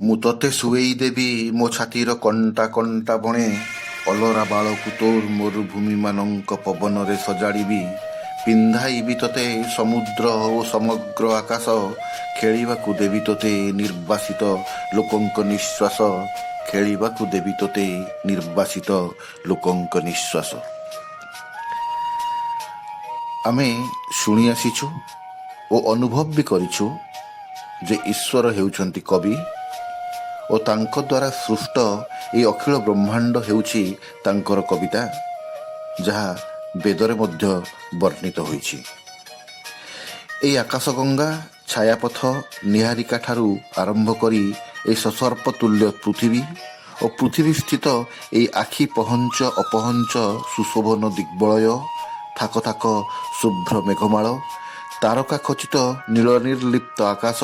ମୁଁ ତତେ ଶୁଏଇ ଦେବି ମୋ ଛାତିର କଣ୍ଟା କଣ୍ଟା ବଣେ, ଅଲରା ବାଳକୁ ତୋର ମରୁଭୂମିମାନଙ୍କ ପବନରେ ସଜାଡ଼ିବି। ପିନ୍ଧାଇବି ତତେ ସମୁଦ୍ର ଓ ସମଗ୍ର ଆକାଶ, ଖେଳିବାକୁ ଦେବି ତୋତେ ନିର୍ବାସିତ ଲୋକଙ୍କ ନିଃଶ୍ୱାସ, ଖେଳିବାକୁ ଦେବି ତୋତେ ନିର୍ବାସିତ ଲୋକଙ୍କ ନିଃଶ୍ୱାସ। ଆମେ ଶୁଣି ଆସିଛୁ ଓ ଅନୁଭବ ବି କରିଛୁ ଯେ ଈଶ୍ୱର ହେଉଛନ୍ତି କବି ଓ ତାଙ୍କ ଦ୍ୱାରା ସୃଷ୍ଟ ଏହି ଅଖିଳ ବ୍ରହ୍ମାଣ୍ଡ ହେଉଛି ତାଙ୍କର କବିତା, ଯାହା ବେଦରେ ମଧ୍ୟ ବର୍ଣ୍ଣିତ ହୋଇଛି। ଏହି ଆକାଶଗଙ୍ଗା, ଛାୟାପଥ, ନିହାରିକା ଠାରୁ ଆରମ୍ଭ କରି ଏହି ସସର୍ପ ତୁଲ୍ୟ ପୃଥିବୀ ଓ ପୃଥିବୀ ସ୍ଥିତ ଏହି ଆଖି ପହଞ୍ଚ ଅପହଞ୍ଚ ସୁଶୋଭନ ଦିଗ୍ବଳୟ, ଥାକ ଥାକ ଶୁଭ୍ର ମେଘମାଳ, ତାରକା ଖଚିତ ନୀଳ ନିର୍ଲିପ୍ତ ଆକାଶ,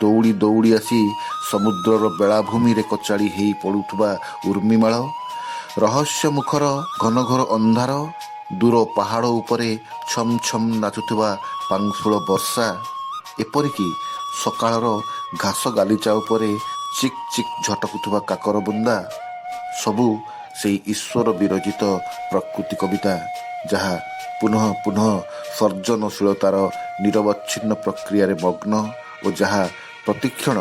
ଦୌଡ଼ି ଦୌଡ଼ି ଆସି ସମୁଦ୍ରର ବେଳାଭୂମିରେ କଚାଡ଼ି ହେଇ ପଡ଼ୁଥିବା ଉର୍ମିମାଳ, ରହସ୍ୟମୁଖର ଘନଘୋର ଅନ୍ଧାର, ଦୂର ପାହାଡ଼ ଉପରେ ଛମ୍ ଛମ୍ ନାଚୁଥିବା ପାଂଶୁଳ ବର୍ଷା, ଏପରିକି ସକାଳର ଘାସ ଗାଲିଚା ଉପରେ ଚିକ୍ ଚିକ୍ ଝଟକୁଥିବା କାକର ବୁନ୍ଦା, ସବୁ ସେଇ ଈଶ୍ୱର ବିରଚିତ ପ୍ରକୃତି କବିତା, ଯାହା ପୁନଃ ପୁନଃ ସର୍ଜନଶୀଳତାର ନିରବଚ୍ଛିନ୍ନ ପ୍ରକ୍ରିୟାରେ ମଗ୍ନ ଓ ଯାହା ପ୍ରତିକ୍ଷଣ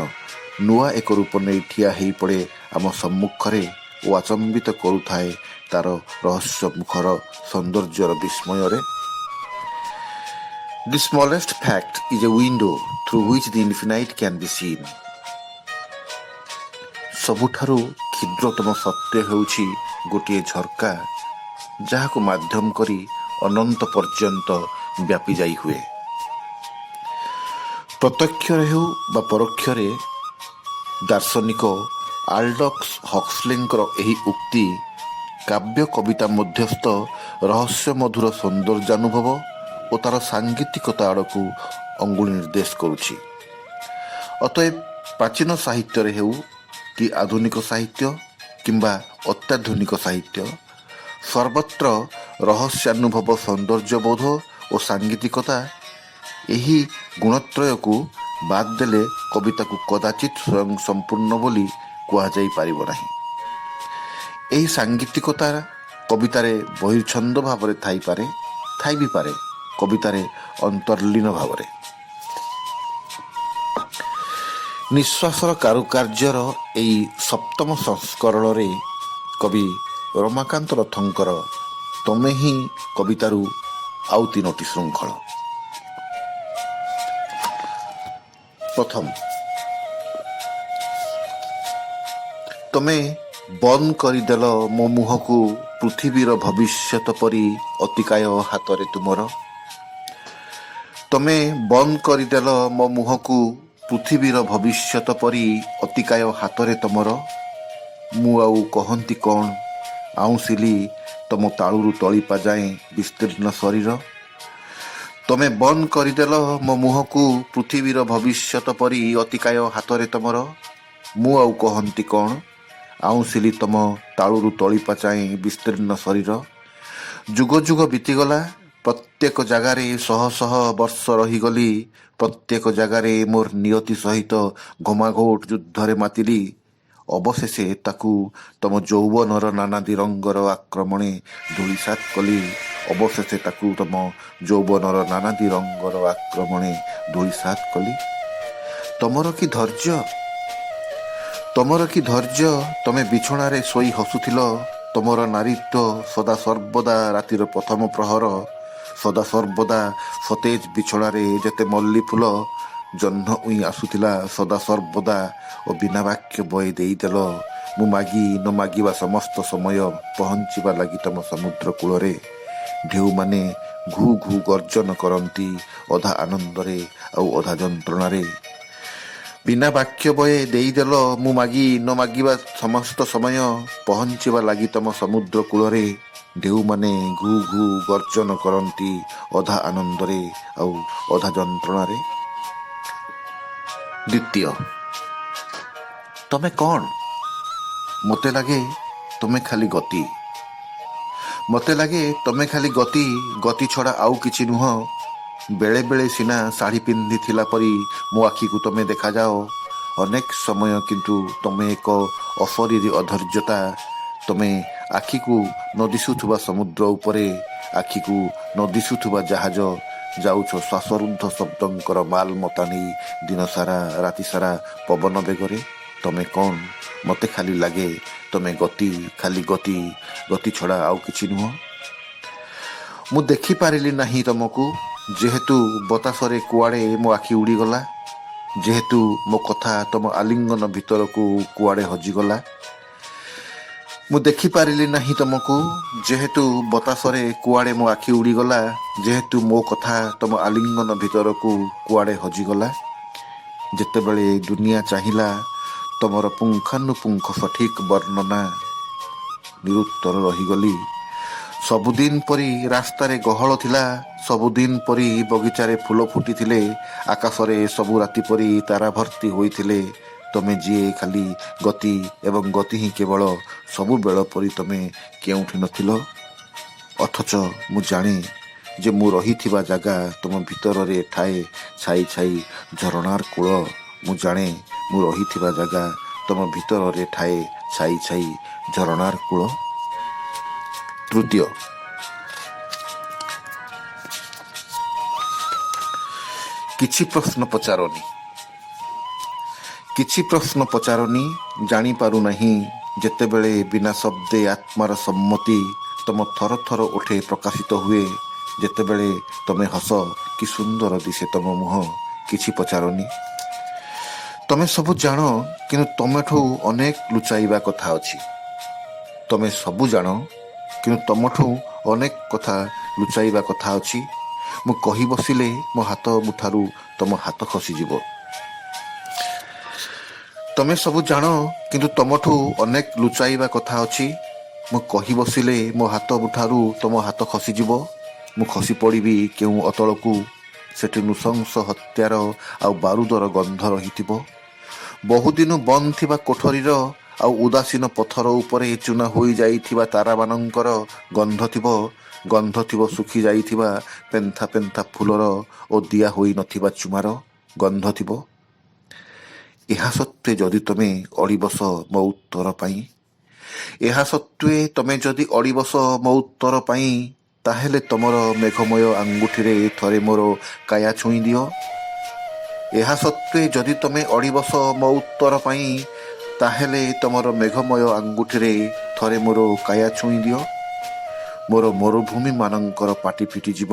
ନୂଆ ଏକ ରୂପ ନେଇ ଠିଆ ହେଇପଡ଼େ ଆମ ସମ୍ମୁଖରେ ଓ ଆଚମ୍ବିତ କରୁଥାଏ ତାର ରହସ୍ୟମୁଖର ସୌନ୍ଦର୍ଯ୍ୟର ବିସ୍ମୟରେ। The smallest fact is a window through which the infinite can be seen. ସବୁଠାରୁ କ୍ଷୁଦ୍ରତମ ସତ୍ୟ ହେଉଛି ଗୋଟିଏ ଝରକା, ଯାହାକୁ ମାଧ୍ୟମ କରି ଅନନ୍ତ ପର୍ଯ୍ୟନ୍ତ ବ୍ୟାପି ଯାଇ ହୁଏ। ପ୍ରତ୍ୟକ୍ଷରେ ହେଉ ବା ପରୋକ୍ଷରେ, ଦାର୍ଶନିକ ଆଲ୍ଡକ୍ସ ହକ୍ସଲେଙ୍କର ଏହି ଉକ୍ତି କାବ୍ୟ କବିତା ମଧ୍ୟସ୍ଥ ରହସ୍ୟମଧୁର ସୌନ୍ଦର୍ଯ୍ୟାନୁଭବ ଓ ତାର ସାଙ୍ଗୀତିକତା ଆଡ଼କୁ ଅଙ୍ଗୁଳି ନିର୍ଦ୍ଦେଶ କରୁଛି। ଅତଏବ ପ୍ରାଚୀନ ସାହିତ୍ୟରେ ହେଉ କି ଆଧୁନିକ ସାହିତ୍ୟ କିମ୍ବା ଅତ୍ୟାଧୁନିକ ସାହିତ୍ୟ, ସର୍ବତ୍ର ରହସ୍ୟାନୁଭବ, ସୌନ୍ଦର୍ଯ୍ୟବୋଧ ଓ ସାଙ୍ଗୀତିକତା, ଏହି ଗୁଣତ୍ରୟକୁ ବାଦ୍ ଦେଲେ କବିତାକୁ କଦାଚିତ୍ ସ୍ୱୟଂ ସମ୍ପୂର୍ଣ୍ଣ ବୋଲି କୁହାଯାଇ ପାରିବ ନାହିଁ। ଏହି ସାଙ୍ଗୀତିକତା କବିତାରେ ବହିର୍ଛନ୍ଦ ଭାବରେ ଥାଇପାରେ, ଥାଇ ବି ପାରେ କବିତାରେ ଅନ୍ତର୍ଲୀନ ଭାବରେ। ନିଃଶ୍ୱାସର କାରୁକାର୍ଯ୍ୟର ଏଇ ସପ୍ତମ ସଂସ୍କରଣରେ କବି ରମାକାନ୍ତ ରଥଙ୍କର ତମେ ହିଁ କବିତାରୁ ଆଉ ତିନୋଟି ଶୃଙ୍ଖଳ। ପ୍ରଥମ, ତମେ ବନ୍ଦ କରିଦେଲ ମୋ ମୁହଁକୁ ପୃଥିବୀର ଭବିଷ୍ୟତ ପରି ଅତିକାୟ ହାତରେ ତୁମର। ତମେ ବନ୍ଦ କରିଦେଲ ମୋ ମୁହଁକୁ ପୃଥିବୀର ଭବିଷ୍ୟତ ପରି ଅତିକାୟ ହାତରେ ତମର। ମୁଁ ଆଉ କହନ୍ତି କ'ଣ? ଆଉଁସିଲି ତମ ତାଳୁରୁ ତଳିପା ଯାଏଁ ବିସ୍ତୀର୍ଣ୍ଣ ଶରୀର। ତମେ ବନ୍ଦ କରିଦେଲ ମୋ ମୁହଁକୁ ପୃଥିବୀର ଭବିଷ୍ୟତ ପରି ଅତିକାୟ ହାତରେ ତମର। ମୁଁ ଆଉ କହନ୍ତି କ'ଣ? ଆଉଁସିଲି ତମ ତାଳୁରୁ ତଳିପା ଯାଏଁ ବିସ୍ତୀର୍ଣ୍ଣ ଶରୀର। ଯୁଗ ଯୁଗ ବିତିଗଲା, ପ୍ରତ୍ୟେକ ଜାଗାରେ ଶହ ଶହ ବର୍ଷ ରହିଗଲି, ପ୍ରତ୍ୟେକ ଜାଗାରେ ମୋର ନିୟତି ସହିତ ଘମାଘୋଟ ଯୁଦ୍ଧରେ ମାତିଲି। ଅବଶେଷେ ତାକୁ ତମ ଯୌବନର ନାନାଦି ରଙ୍ଗର ଆକ୍ରମଣେ ଧୂଳିସାତ୍ କଲି। ଅବଶେଷେ ତାକୁ ତମ ଯୌବନର ନାନାଦି ରଙ୍ଗର ଆକ୍ରମଣେ ଧୂଳିସାତ୍ କଲି। ତମର କି ଧୈର୍ଯ୍ୟ, ତମର କି ଧୈର୍ଯ୍ୟ! ତମେ ବିଛଣାରେ ଶୋଇ ହସୁଥିଲ। ତମର ନାରୀତ୍ୱ ସଦା ସର୍ବଦା ରାତିର ପ୍ରଥମ ପ୍ରହର, ସଦା ସର୍ବଦା ସତେଜ ବିଛଣାରେ ଯେତେ ମଲ୍ଲି ଫୁଲ ଜହ୍ନ ଉଇଁ ଆସୁଥିଲା, ସଦା ସର୍ବଦା ଓ ବିନା ବାକ୍ୟ ବଏ ଦେଇଦେଲ ମୁଁ ମାଗି ନ ମାଗିବା ସମସ୍ତ ସମୟ ପହଞ୍ଚିବା ଲାଗି ତମ ସମୁଦ୍ର କୂଳରେ। ଢେଉମାନେ ଘୁ ଘୁ ଗର୍ଜନ କରନ୍ତି ଅଧା ଆନନ୍ଦରେ ଆଉ ଅଧା ଯନ୍ତ୍ରଣାରେ। ବିନା ବାକ୍ୟ ବଏ ଦେଇଦେଲ ମୁଁ ମାଗି ନ ମାଗିବା ସମସ୍ତ ସମୟ ପହଞ୍ଚିବା ଲାଗି ତମ ସମୁଦ୍ର କୂଳରେ। ଢେଉମାନେ ଘୁ ଘୁ ଗର୍ଜନ କରନ୍ତି ଅଧା ଆନନ୍ଦରେ ଆଉ ଅଧା ଯନ୍ତ୍ରଣାରେ। ଦ୍ୱିତୀୟ, ତମେ କ'ଣ? ମୋତେ ଲାଗେ ତମେ ଖାଲି ଗତି। ମୋତେ ଲାଗେ ତମେ ଖାଲି ଗତି, ଗତି ଛଡ଼ା ଆଉ କିଛି ନୁହଁ। ବେଳେ ବେଳେ ସିନା ଶାଢ଼ୀ ପିନ୍ଧିଥିଲା ପରି ମୋ ଆଖିକୁ ତମେ ଦେଖାଯାଅ, ଅନେକ ସମୟ, କିନ୍ତୁ ତମେ ଏକ ଅଶରୀରୀ ଅଧୈର୍ଯ୍ୟତା। ତମେ ଆଖିକୁ ନ ଦିଶୁଥିବା ସମୁଦ୍ର ଉପରେ ଆଖିକୁ ନ ଦିଶୁଥିବା ଜାହାଜ, ଯାଉଛ ଶ୍ୱାସରୁଦ୍ଧ ଶବ୍ଦଙ୍କର ମାଲମତା ନେଇ ଦିନସାରା ରାତିସାରା ପବନ ବେଗରେ। ତମେ କ'ଣ? ମୋତେ ଖାଲି ଲାଗେ ତମେ ଗତି, ଖାଲି ଗତି, ଗତି ଛଡ଼ା ଆଉ କିଛି ନୁହଁ। ମୁଁ ଦେଖିପାରିଲି ନାହିଁ ତମକୁ, ଯେହେତୁ ବତାସରେ କୁଆଡ଼େ ମୋ ଆଖି ଉଡ଼ିଗଲା, ଯେହେତୁ ମୋ କଥା ତମ ଆଲିଙ୍ଗନ ଭିତରକୁ କୁଆଡ଼େ ହଜିଗଲା। ମୁଁ ଦେଖିପାରିଲି ନାହିଁ ତମକୁ, ଯେହେତୁ ବତାସରେ କୁଆଡ଼େ ମୋ ଆଖି ଉଡ଼ିଗଲା, ଯେହେତୁ ମୋ କଥା ତମ ଆଲିଙ୍ଗନ ଭିତରକୁ କୁଆଡ଼େ ହଜିଗଲା। ଯେତେବେଳେ ଦୁନିଆ ଚାହିଁଲା ତମର ପୁଙ୍ଖାନୁପୁଙ୍ଖ ସଠିକ ବର୍ଣ୍ଣନା, ନିରୁତ୍ତର ରହିଗଲି। ସବୁଦିନ ପରି ରାସ୍ତାରେ ଗହଳ ଥିଲା, ସବୁଦିନ ପରି ବଗିଚାରେ ଫୁଲ ଫୁଟିଥିଲେ, ଆକାଶରେ ସବୁ ରାତି ପରି ତାରା ଭର୍ତ୍ତି ହୋଇଥିଲେ। ତମେ ଯିଏ ଖାଲି ଗତି ଏବଂ ଗତି ହିଁ କେବଳ, ସବୁବେଳ ପରି ତମେ କେଉଁଠି ନଥିଲ। ଅଥଚ ମୁଁ ଜାଣେ ଯେ ମୁଁ ରହିଥିବା ଜାଗା ତୁମ ଭିତରରେ ଥାଏ ଛାଇ ଛାଇ ଝରଣାର କୂଳ। ମୁଁ ଜାଣେ ମୁଁ ରହିଥିବା ଜାଗା ତୁମ ଭିତରରେ ଥାଏ ଛାଇ ଛାଇ ଝରଣାର କୂଳ। ତୃତୀୟ, କିଛି ପ୍ରଶ୍ନ ପଚାରନି, କିଛି ପ୍ରଶ୍ନ ପଚାରନି। ଜାଣିପାରୁନାହିଁ, ଯେତେବେଳେ ବିନା ଶବ୍ଦେ ଆତ୍ମାର ସମ୍ମତି ତମ ଥର ଥର ଓଠେ ପ୍ରକାଶିତ ହୁଏ, ଯେତେବେଳେ ତମେ ହସ, କି ସୁନ୍ଦର ଦିଶେ ତମ ମୁହଁ। କିଛି ପଚାରନି। ତମେ ସବୁ ଜାଣ, କିନ୍ତୁ ତମଠୁ ଅନେକ ଲୁଚାଇବା କଥା ଅଛି। ତମେ ସବୁ ଜାଣ, କିନ୍ତୁ ତମଠୁ ଅନେକ କଥା ଲୁଚାଇବା କଥା ଅଛି। ମୁଁ କହି ବସିଲେ ମୋ ହାତ ମୁଠାରୁ ତମ ହାତ ଖସିଯିବ। ତମେ ସବୁ ଜାଣ, କିନ୍ତୁ ତମଠୁ ଅନେକ ଲୁଚାଇବା କଥା ଅଛି। ମୁଁ କହି ବସିଲେ ମୋ ହାତ ମୁଠାରୁ ତମ ହାତ ଖସିଯିବ। ମୁଁ ଖସି ପଡ଼ିବି କେଉଁ ଅତଳକୁ, ସେଠି ନୃଶଂସ ହତ୍ୟାର ଆଉ ବାରୁଦର ଗନ୍ଧ ରହିଥିବ। ବହୁଦିନୁ ବନ୍ଦ ଥିବା କୋଠରୀର ଆଉ ଉଦାସୀନ ପଥର ଉପରେ ଚୂନା ହୋଇଯାଇଥିବା ତାରାମାନଙ୍କର ଗନ୍ଧ ଥିବ। ଗନ୍ଧ ଥିବ ଶୁଖି ଯାଇଥିବା ପେନ୍ଥା ପେନ୍ଥା ଫୁଲର ଓ ଦିଆ ହୋଇନଥିବା ଚୁମାର ଗନ୍ଧ ଥିବ। ଏହା ସତ୍ତ୍ୱେ ଯଦି ତମେ ଅଡ଼ିବସ ମୋ ଉତ୍ତର ପାଇଁ, ଏହା ସତ୍ତ୍ୱେ ତମେ ଯଦି ଅଡ଼ିବସ ମୋ ଉତ୍ତର ପାଇଁ, ତାହେଲେ ତମର ମେଘମୟ ଆଙ୍ଗୁଠିରେ ଥରେ ମୋର କାୟା ଛୁଇଁ ଦିଅ। ଏହା ସତ୍ତ୍ୱେ ଯଦି ତମେ ଅଡ଼ିବସ ମୋ ଉତ୍ତର ପାଇଁ, ତାହେଲେ ତମର ମେଘମୟ ଆଙ୍ଗୁଠିରେ ଥରେ ମୋର କାୟା ଛୁଇଁ ଦିଅ। ମୋର ମରୁଭୂମିମାନଙ୍କର ପାଟି ଫିଟିଯିବ।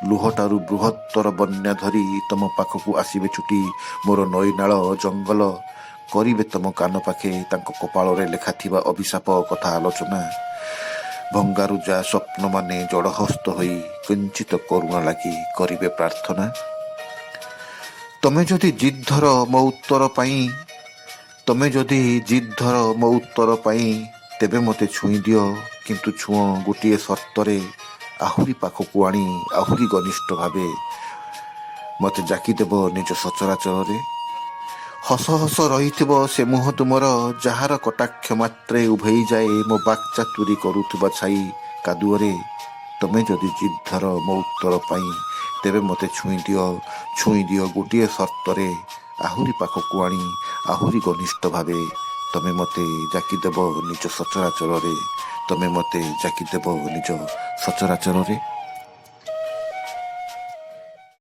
ଲୁହଟାରୁ ବୃହତ୍ତର ବନ୍ୟା ଧରି ତମ ପାଖକୁ ଆସିବେ ଛୁଟି ମୋର ନଈନାଳ ଜଙ୍ଗଲ। କରିବେ ତମ କାନ ପାଖେ ତାଙ୍କ କପାଳରେ ଲେଖାଥିବା ଅଭିଶାପ କଥା ଆଲୋଚନା। ଭଙ୍ଗାରୁଜା ସ୍ୱପ୍ନମାନେ ଜଡ଼ହସ୍ତ ହୋଇ କିଞ୍ଚିତ କରୁଣା ଲାଗି କରିବେ ପ୍ରାର୍ଥନା। ତମେ ଯଦି ଜିଦ୍ ଧର ମୋ ଉତ୍ତର ପାଇଁ, ତମେ ଯଦି ଜିଦ୍ ଧର ମୋ ଉତ୍ତର ପାଇଁ, ତେବେ ମୋତେ ଛୁଇଁ ଦିଅ। କିନ୍ତୁ ଛୁଅଁ ଗୋଟିଏ ସର୍ତ୍ତରେ, ଆହୁରି ପାଖକୁ ଆଣି ଆହୁରି ଘନିଷ୍ଠ ଭାବେ ମୋତେ ଜାକିଦେବ ନିଜ ସଚରାଚରରେ। ହସ ହସ ରହିଥିବ ସେ ମୁହଁ ତୁମର, ଯାହାର କଟାକ୍ଷ ମାତ୍ରେ ଉଭେଇ ଯାଏ ମୋ ବାକ୍ଚାତୁରୀ କରୁଥିବା ଛାଇ କାଦୁଅରେ। ତମେ ଯଦି ଜିଦ୍ ଧର ମୋ ଉତ୍ତର ପାଇଁ, ତେବେ ମୋତେ ଛୁଇଁ ଦିଅ। ଛୁଇଁ ଦିଅ ଗୋଟିଏ ସର୍ତ୍ତରେ, ଆହୁରି ପାଖକୁ ଆଣି ଆହୁରି ଘନିଷ୍ଠ ଭାବେ ତମେ ମୋତେ ଜାକିଦେବ ନିଜ ସଚରାଚରରେ। ତମେ ମୋତେ ଜାକିଦେବ ନିଜ ସଚରାଚରରେ।